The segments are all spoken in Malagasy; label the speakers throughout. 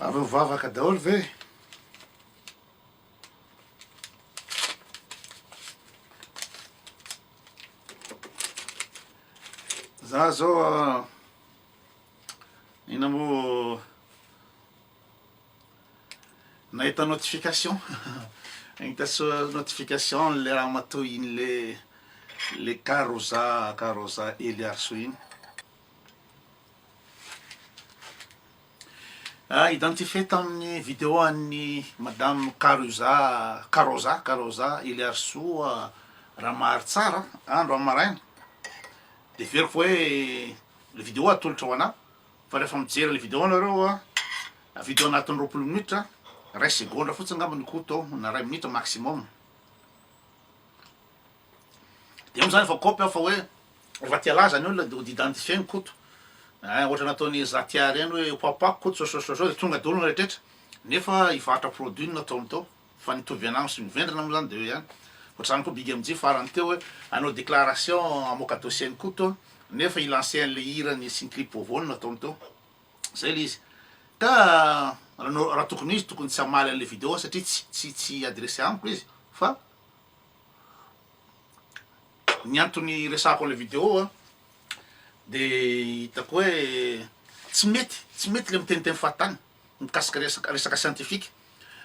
Speaker 1: Avy mivavaka daholo ve? Za zao inona moa nahita notification nahita notification le ramatoa iny le le Karoza Karoza Eliarso iny. Identifié tamin'ny vidéo an'ny madame Karoza Karoza Karoza Eliarsoa Ramaharitsara andro amin'ny maraina de heveriko hoe le vidéo atolotra ho anah fa rehefa mijery le vidéo nareo a vidéo anatin'ny 20 minitra ray segondra fotsiny angamba ny koto ao na ray minitra maximum. De eo zany efa kôpy aho fa hoe rehefa te halaza ny olona de ho identifier ny Koto eh, ohatra nataon'i Zatia reny hoe hopapohako Koto zao zao zao de tonga daholo ny rehetraretra nefa hivarotra produit no nataony tao fa nitovy anah sy ny vendrana moa zany de eo ihany. Ohatr'izany koa Big MJ farany teo hoe hanao déclaration hamoaka dossier an'i Koto nefa hi lancer an'le hirany sy ny clip vaovao no nataony teo. Zay le izy. Ka raha tokony ho izy tokony tsy hamaly an'le vidéo satria tsy tsy tsy adressé amiko izy fa Ny antony iresahako an'ilay vidéo a, de hitako hoe tsy mety, tsy mety le miteniteny fahatany mikasika resaka resaka scientifique.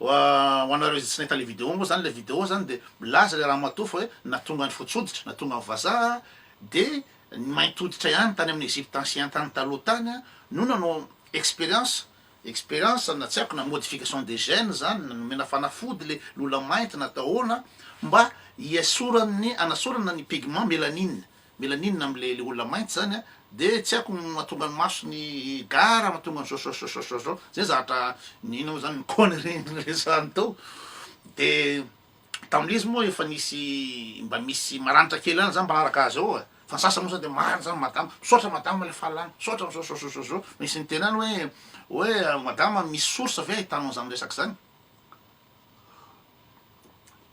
Speaker 1: Ho anareo izay tsy nahita le vidéo moa zany, le vidéo zany de milaza le ramatoa fa hoe nahatonga ny fotsy hoditra, nahatonga ny vazaha de ny mainty hoditra ihany tany amin'ny Egypte ancien tany taloha tany no nanao expérience Expérience na tsy haiko na modification des gènes zany na nomena fanafody le lola mainty na atao ahoana mba hiesoran'ny anasorana ny pigment mélanine mélanine amle le olona mainty zany a de tsy haiko mahatonga ny masony gara mahatonga ny zao zao zao zao zao zay zavatra ny inona moa zany ny connerie niresahany teo de Tamin'ilay izy moa efa nisy mba misy maranitra kely ihany za mba araka azy ao e! Fa ny sasany moa zany de marina zany madama, misaotra madama le fahalalana, misaotra zao zao zao zao zao, misy niteny ihany hoe hoe madama misy source ve ahitanao an'izany resaka zany?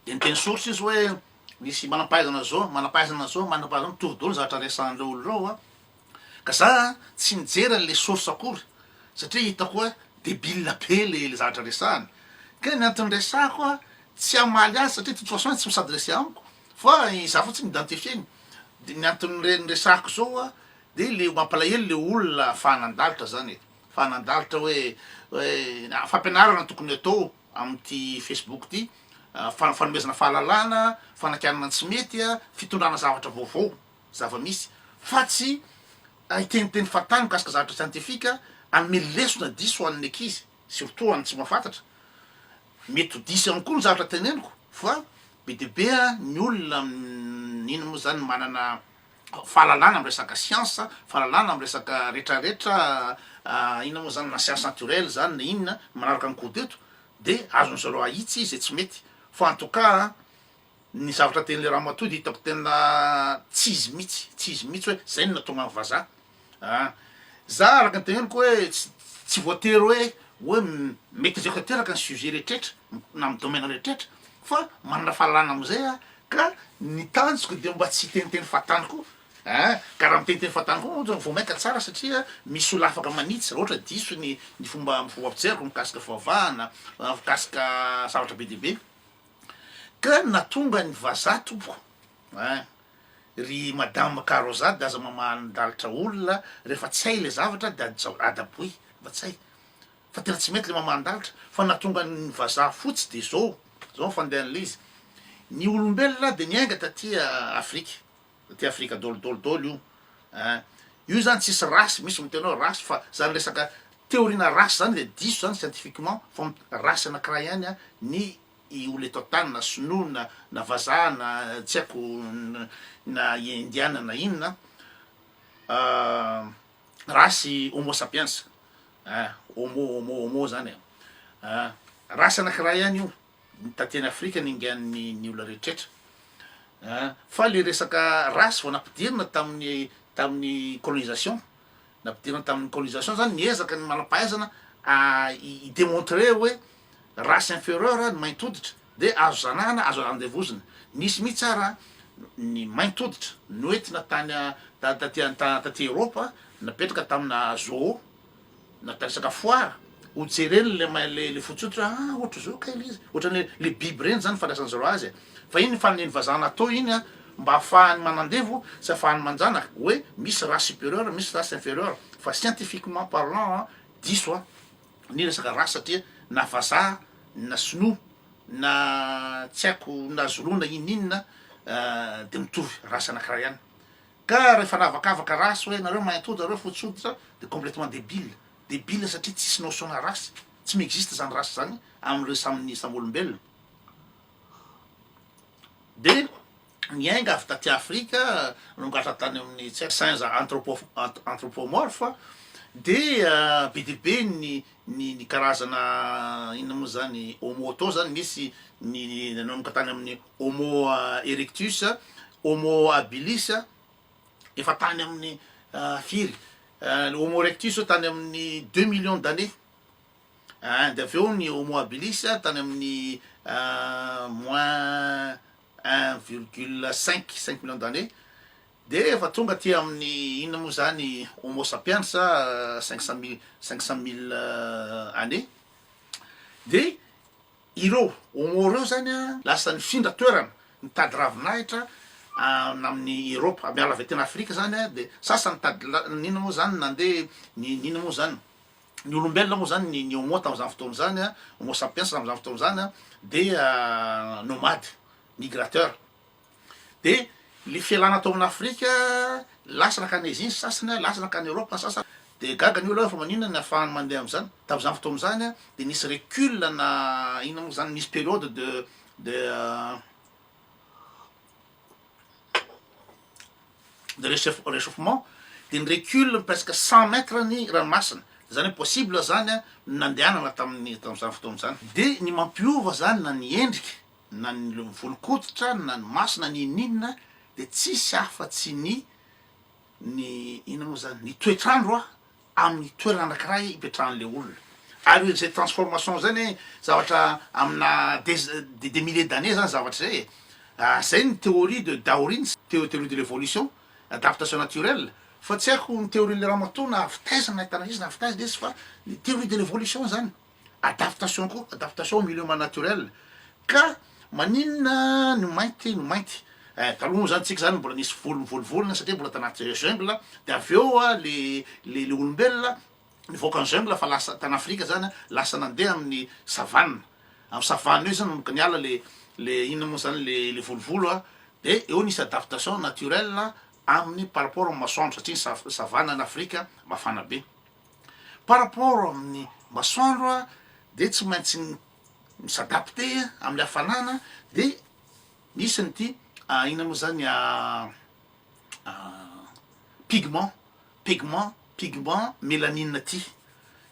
Speaker 1: De niteny source izy hoe misy manam-pahaizana zao, manam-pahaizana zao, manam-pahaizana zao, mitovy daholo ny zavatra resahan'ireo olona ireo an! Ka za tsy nijery an'le source akory satria hitako hoe debile be le le zavatra resahany. Ka ny antony resahako a tsy hamaly azy satria de toute façon izy tsy mi-s'adresser amiko fa izaho fotsiny identifier-ny. De ny antony re- niresahako zao a de le mampalahelo le olona fahanan-dalitra zany e, fahanan-dalitra hoe hoe fampianarana tokony atao amin'ity facebook ty, fa- fanomezana fahalalana, fanakianana ny tsy mety a, fitondrana zavatra vaovao. zava-misy fa tsy hiteniteny fahatany mikasika zavatra scientifique hanome lesona diso ho an'ny ankizy surtout ho an'ny tsy mahafantatra. Mety ho diso ihany koa ny zavatra teneniko fa be dia be ny olona inona moa zany manana fahalalana amin'ny resaka siansa, fahalalana amin'ny resaka retraretra inona moa zany na science naturelle zany na inona manaraka ny code eto de azon'ny zareo ahitsy izay tsy mety fa en tout cas Ny zavatra tenin'ilay ramatoa dia hitako tena tsy izy mihitsy, tsy izy mihitsy hoe zay no nahatonga ny vazaha a! Za araka ny teneniko hoe tsy tsy voatery hoe hoe maitriseko tanteraka ny sujet rehetrretra na amin'ny domaine rehetrretra fa manana fahalalana amin'izay aho ka ny tanjoko dia mba tsy hiteniteny fahatany koa a! Ka raha miteniteny fahatany koa moa vao mainka tsara satria misy olona afaka manitsy raha ohatra diso ny ny fomba fomba fijeriko mikasika fivavahana, mikasika zavatra be dia be. Ka natonga ny vazaha tompoko ein! Ry madame Carozade aza mamahan-dalitra olona rehefa tsy hay le zavatra de adaboy fa tsy hay fa tena tsy mety le mamahan-dalitra fa natonga ny vazaha fotsy de zao zao ny fandehan'le izy ny olombelona de niainga taty Afrika taty Afrika dôlo dôlo dôlo io ein! Io zany tsisy race misy miteny hoe race fa zany resaka théorie-na race zany de diso zany scientifiquement fa race anakiray ihany ny olona eto an-tany na sinoa na na vazaha na tsy haiko na indiana na inona race homo sapiens ein homo homo homo zany e ein race anakiray ihany io taty any Afrika ningan'ny ny olona rehetretra ein fa le resaka race vao nampidirina tamin'ny tamin'ny colonisation nampidirina tamin'ny colonisation zany niezaka ny manam-pahaizana hi demontrer hoe race inferieure ny mainty hoditra de azo zanahana azo andevozina nisy mihitsy ara ny mainty hoditra noentina tany taty taty Eropa napetraka tamina zoo na resaka foire. ho jereny le ma- le le fotsy hoditra hoe ah ohatr'izao kay le izy, ohatran'ny le biby reny zany fandraisan'ny zareo azy e, fa iny fanen'ny vazaha natao iny an mba ahafahany manandevo sy ahafahany manjanaka hoe misy race supérieure misy race inférieure fa scientifiquement parlant an diso an ny resaka race satria na vazaha na sinoa na tsy haiko na zoloa na inon'inona de mitovy race anakiray ihany ka rehefa hanavakavaka race hoe nareo mainty hoditra nareo fotsy hoditra de complètement debile debile satria tsisy notion na race tsy mi-existe zany race zany amle samy samy olombelona de niainga avy taty Afrika nongatra tany amin'ny tsy haiko singe anthropo anthropomorphe de be dia be ny ny ny karazana inona moa zany homo tao zany misy ny nanomboka tany amin'ny homo erectus, homo habilis efa tany amin'ny firy homo erectus zao tany amin'ny deux millions d'années de avy eo ny homo habilis tany amin'ny moins un virgule cinq, cinq millions d'années, de efa tonga aty amin'ny inona moa zany homo sapiens cinq cent mille, cinq cent mille années, de ireo homo reo zany an lasa nifindra toerana, nitady ravinahitra amin'ny Europe, miala avy aty an'Afrika zany an, de sasany nitady la- n'inona moa zany nandeha ny n'inona moa zany. Ny olombelona moa zany, ny homo tamin'izany fotoana izany an, homo sapiens tamin'izany fotoana izany an, dia nomade, migrateur. De le fialana tao amin'Afrika, lasa nankany Asie ny sasany an, lasa nankany Europe ny sasany, de gaga ny olona hoe fa maninona ny ahafahany mandeha amin'izany, tamin'izany fotoana izany an, de nisy recul na inona moa zany, nisy période de de de rechauffement de ny recul presque 100 mètres ny ranomasina, zany hoe possible zany an ny nandehanana tamin'ny tamin'izany fotoana izany. De ny mampiova zany na ny endrika na ny volon-koditra na ny maso na ny inon'inona de tsisy afa-tsy ny ny inona moa zany ny toetr'andro an amin'ny toerana anakiray ipetrahan'le olona ary zay transformation zay anie zavatra amina des des milliers d'années zany zavatra zay e, zay ny théorie de Darwin, théorie de l'évolution, adaptation naturelle, fa tsy haiko ny théorie le ramatoa na avy taiza nahitana izy na avy taiza izy fa ny théorie de l'évolution zany. Adaptation koa, adaptation au milieu naturel, ka maninona ny mainty no mainty? Eh, taloha moa zany tsika zany mbola nisy volo mivolovolona satria mbola tanaty jungle, de avy eo a le le le olombelona nivoaka ny jungle fa lasa tany Afrika zany a, lasa nandeha amin'ny savane, amin'ny savane eo zany nanomboka niala le le inona moa zany le le volovolo a, de eo nisy adaptation naturelle amin'ny par rapport amin'ny masoandro satria ny sav- savane any Afrika mafana be. Par rapport amin'ny masoandro a de tsy maintsy mi s'adapter amle hafanana de misy an'ity inona moa zany pigment pigment pigment melanine ty,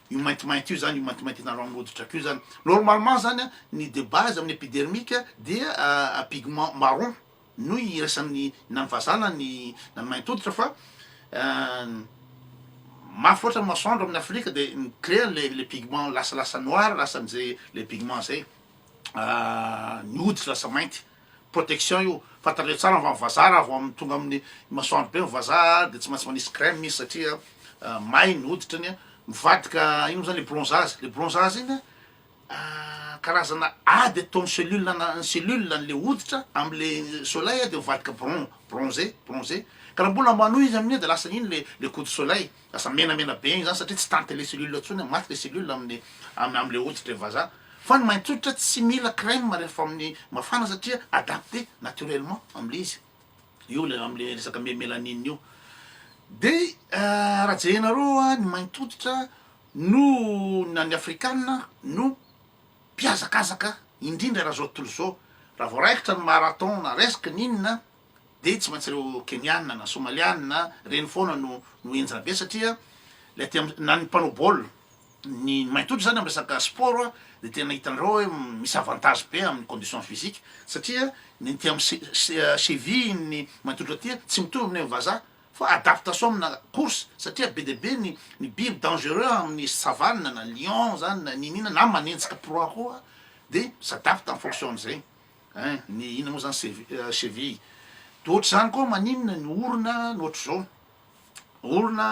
Speaker 1: io maintimainty io zany io maintimainty hitanareo amin'ny hoditrako io zany, normalement zany a ny de base amin'ny epidermique dia pigment marron no iraisan'ny na ny vazaha na ny na ny mainty hoditra fa mafy loatra ny masoandro amin'ny Afrika de mi-crée le le pigment lasalasa noir lasa am'zay le pigment zay ny hoditra lasa mainty, protection io, fantatrareo tsara fa ny vazaha raha vao amin'ny tonga amin'ny masoandro be ny vazaha de tsy maintsy manisy crème izy satria may ny hoditrany, mivadika ino moa zany le bronzage, le bronzage iny Karazana ady ataon'ny cellule na ny cellule an'le hoditra am'le soleil de mivadika bron- bronzé bronzé ka raha mbola manohy izy amin'io de lasa iny le le coup de soleil lasa menamena be igny zany satria tsy tanty le cellule tsony maty le cellule amin'ny am- am'le hoditra le vazaha fa ny mainty hoditra tsy mila crème rehefa amin'ny mafana satria adapté naturellement am'le izy io le am'le resaka me- mélanine io de raha jerenareo a ny mainty hoditra No na ny afrikana no mpihazakazaka indrindra raha zao tontolo zao, raha vao raikitra ny marathon na resaka ny inona de tsy maintsy reo keniana na somaliana reny foana no no henjana be satria le aty am na ny mpanao baolina ny mainty hoditra zany am resaka sport de tena hitanareo hoe misy avantage be amin'ny condition physique satria ny aty am che- cheville ny mainty hoditra aty tsy mitovy amin'ny vazaha Fa adaptation amina course satria be dia be ny ny biby dangereux amin'ny savane na lion zany na n'inona na manenjika proie koa de s'adapte en fonction an'izay ein ny inona moa zany sevi- cheville de ohatr'izany koa maninona ny orona no ohatr'izao orona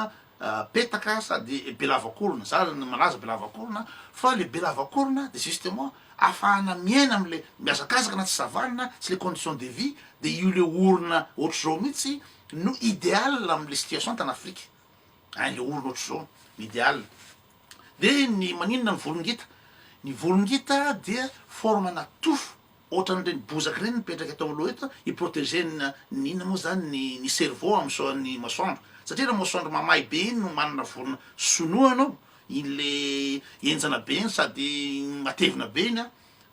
Speaker 1: petaka sady be lavakorona, za malaza be lavakorona fa le be lavakorona de justement afahana miaina amle mihazakazaka anaty savane sy le condition de vie de io le orona ohatr'izao mihitsy no ideal amle situation tany Afrika, ein le orona ohatr'izao no ideal. De ny maninona ny volongita? Ny volongita dia forme-na tofo Ohatran'ireny bozaka ireny mipetraka eto amin'ny loha eto hi-proteger-na ny inona moa zany ny ny cerveau amin'ny so- ny masoandro satria raha masoandro mamay be iny no manana vorona sinoa ianao, iny le henjana be iny sady matevina be iny an,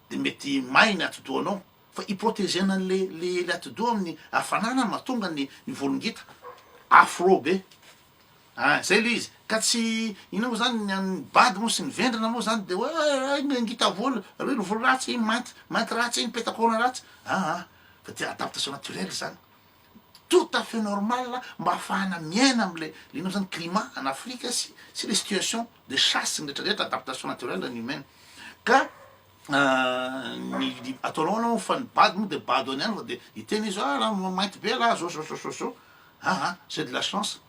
Speaker 1: de mety may ny atidohanao fa hi-proteger-na an'le le le atidoha amin'ny hafanana no mahatonga ny ny volon-gita afro be. Ah zay le izy, ka tsy inona moa zany ny an'ny bado moa sy ny vendrana moa zany de hoe eh eh ngita volo, reo volo ratsy iny mainty mainty ratsy iny petak'orona ratsy, aa fa de adaptation naturelle zany, tout à fait normal mba ahafahana miaina amle le inona moa zany climat en Afrique sy sy le situation de chasse sy ny rehetra rehetra adaptation naturelle ny humaine, ka ny ataonao anao fa ny bado moa de bado any ihany fa de hiteny izy ah raha mainty be lah zao zao zao zao zao, aa j'ai de la chance.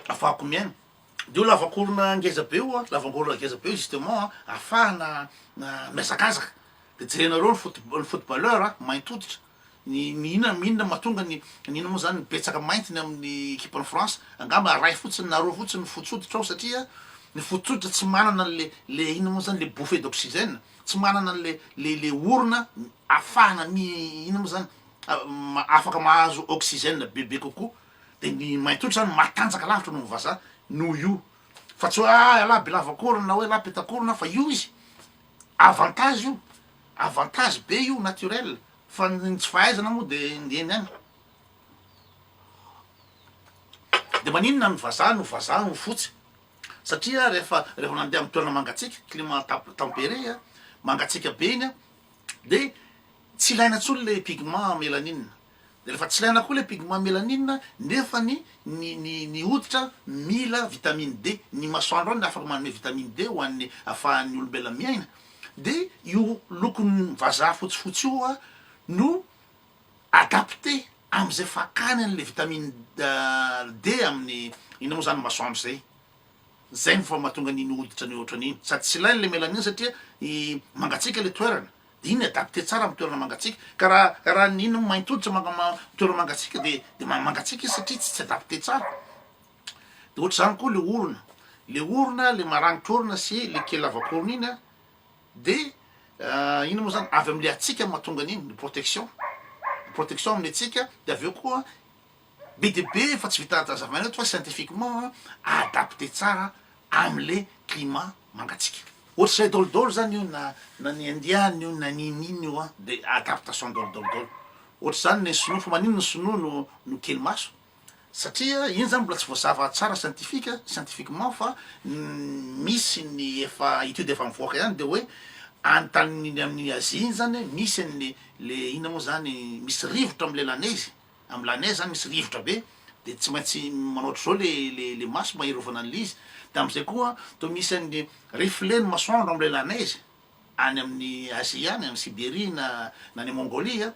Speaker 1: Afahako miaina. De io lavak'orona ngeza be io a, lavak'orona ngeza be io justement a, afahana mihazakazaka. De jerenareo ny foot- ny footballeur a, mainty hoditra, ny ny inona inona mahatonga ny ny inona moa zany ny betsaka mainty ny amin'ny ekipan'i France, angamba ray fotsiny na roa fotsiny ny fotsy hoditra ao satria ny fotsy hoditra tsy manana an'le le inona moa zany le bouffée d'oxygène, tsy manana an'le le le orona afahana mi- inona moa zany afaka mahazo oxygène bebe kokoa de ny mainty hoditra zany matanjaka lavitra noho ny vazaha noho io fa tsy hoe ah ialahy be lavakorona na hoe ialahy petakorona fa io izy avantage io avantage be io naturel fa ny tsy fahaizana moa de eny ihany de maninona ny vazaha no vazaha no fotsy satria rehefa rehefa nandeha amy toerana mangatsiaka climat tempéré mangatsiaka be iny a de Tsy ilaina intsony le pigment mélanine. De rehefa tsy ilaina koa le pigment mélanine nefa ny ny ny ny hoditra mila vitamine D, ny masoandro any afaka manome vitamine D ho an'ny afahan'ny olombelona miaina, de io lokon'ny vazaha fotsifotsy io a no adapté am'zay fakany an'le vitamine D amin'ny inona moa zany masoandro zay. Zay no fa mahatonga an'iny hoditra ny ohatran'iny. Sady tsy ilaina le mélanine satria i mangatsiaka le toerana. Iny adapté tsara amin'ny toerana mangatsiaka. Ka raha raha ny ino mainty hoditra manga ma toerana mangatsiaka de de mangatsiaka izy satria tsy tsy adapté tsara. De ohatr'izany koa le orona, le orona le maranitra orona sy le kely lavak'orona iny a de ino moa zany avy am'le hatsiaka no mahatonga an'iny, ny protection, protection amin'ny hatsiaka de avy eo koa Be dia be fa tsy vita hazavaina eto fa scientifiquement adapté tsara amle climat mangatsiaka. Ohatr'izay daholo daholo zany io na na ny indiana io na n'inon'inona io an, de adaptation daholo daholo daholo. Ohatr'izany ny sinoa, fa maninona ny sinoa no no kely maso? Satria iny zany mbola tsy voazava tsara scientifique scientifiquement fa misy ny efa étude efa mivoaka ihany de hoe any tany amin'ny Asie iny zany misy an'le le inona moa zany misy rivotra amle lanezy Am la neige zany misy rivotra be de tsy maintsy manao ohatr'izao le le le maso mba hiarovana an'le izy, de am'zay koa toa misy an'le reflet ny masoandro am'le la neige any amin'ny Asie any, any Siberie na na any Mongolie a,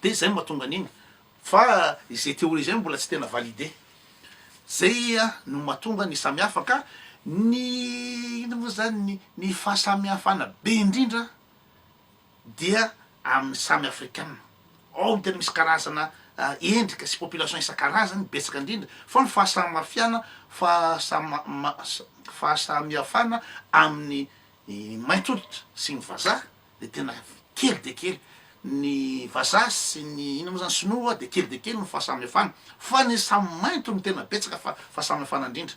Speaker 1: de zay no mahatonga an'iny, fa izay théorie zay mbola tsy tena validé, zay no mahatonga ny samy hafa ka ny inona moa zany ny ny fahasamihafana be indrindra dia amin'ny samy afrikana. Ao no tena misy karazana endrika sy population isan-karazany betsaka indrindra fa ny fahasamafiana fahasamihafana amin'ny mainty hoditra sy ny vazaha dia tena kely dia kely. Ny vazaha sy ny inona moa zany sinoa dia kely dia kely ny fahasamihafana fa ny samy mainty no tena betsaka fahasamihafana indrindra.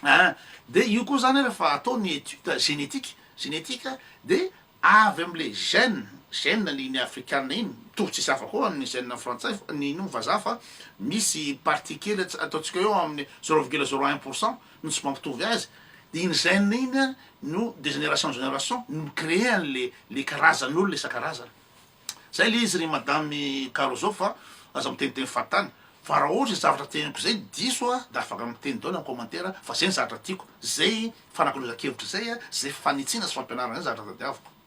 Speaker 1: Aa de io koa zany rehefa atao ny étude génétique, génétique de avy amle gène, gène le iny afrikana iny, mitovy tsisy hafa koa amin'ny gène frantsay fa ny ino vazaha fa misy partie kely ataontsika eo amin'ny zéro virgule zéro un pour cent no tsy mampitovy azy, de iny gène iny a no de génération en génération no mi-créer an'le le karazan'olona isan-karazany. Zay le izy ry madame Caruso fa aza miteniteny fahatany fa raha ohatra izay zavatra teneniko zay diso a de afaka miteny daholo am commentaire fa zay ny zavatra tiako, zay fanakalozan-kevitra zay a, zay fanitsiana sy fampianarana zay ny zavatra tadiaviko.